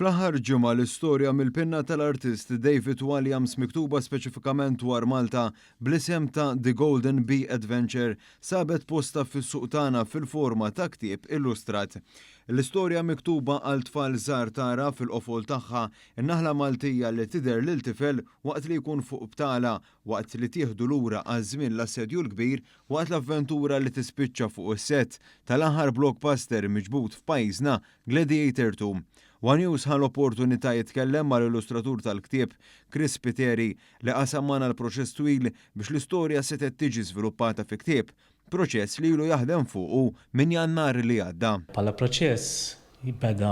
Fl-aħħar ġimgħa l-istorja mill-pinna tal-artist David Walliams miktuba speċifikament dwar Malta bl-isem ta' The Golden Bee Adventure sabet postha fis-suq tagħna fil-forma ta' ktieb illustrat. L-istorja miktuba għal tfal żgħar tara fil-qofol tagħha n-naħla Maltija li tidher lil tifel waqt li jkun fuq btala waqt li tieħdu lura għal żmien l-Assedju l-Kbir waqt l-avventura li tispiċċa fuq is-sett tal-aħħar blockbuster miġbud f'pajjiżna Gladiator 2. One News ħa l-opportunità jitkellem mal-illustratur tal-ktieb, Chris Spiteri, li qasam magħna l-proċess twil biex l-istorja setgħet tiġi żviluppata fi ktieb, proċess li ilu jaħdem fuqu minn Jannar li għadda. Bħala proċess beda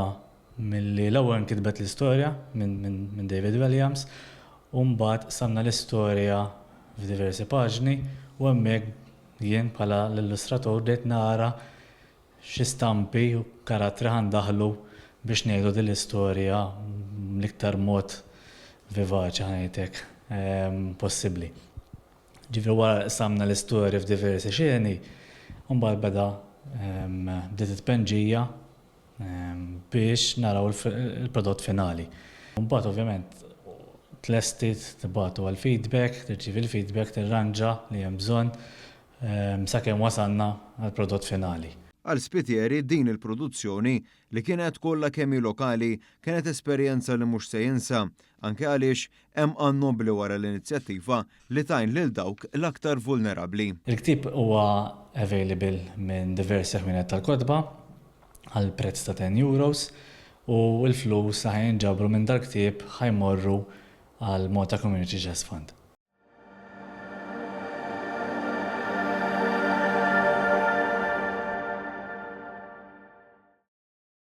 milli l-ewwel nkitbet l-istorja minn David Walliams u mbagħad qsamna l-istorja f'diversi paġni u hemmhekk jien bħala l-illustratur bdejt nara Xi stampi u karattri ħa ndaħħlu biex ngħidu din l-istorja bl-iktar mod vivaċi, ħa ngħid hekk, possibbli. Ġifieri wara li qsamna l-istorja f'diversi xeni, imbagħad beda bdiet it-tpenġija biex naraw il-prodott finali. Imbagħad ovvjament tlesti, tibgħatu għall-feedback, tirċievi l-feedback, tirranġa li hemm bżonn, sakemm wasalna għall-prodott finali. Għal Spiteri din il-produzzjoni, li kienet kollha kemm hi lokali, kienet esperjenza li mhux se jinsa, anke għaliex hemm għan nobbli wara l-inizjattiva li tgħin lil dawk l-aktar vulnerabbli. Il-ktieb huwa available minn diversi ħwienet tal-kotba għal prezz ta' €10 u l-flus li ħa jinġabru minn dal-ktieb ħa jmorru għall-Malta Community Chest Fund.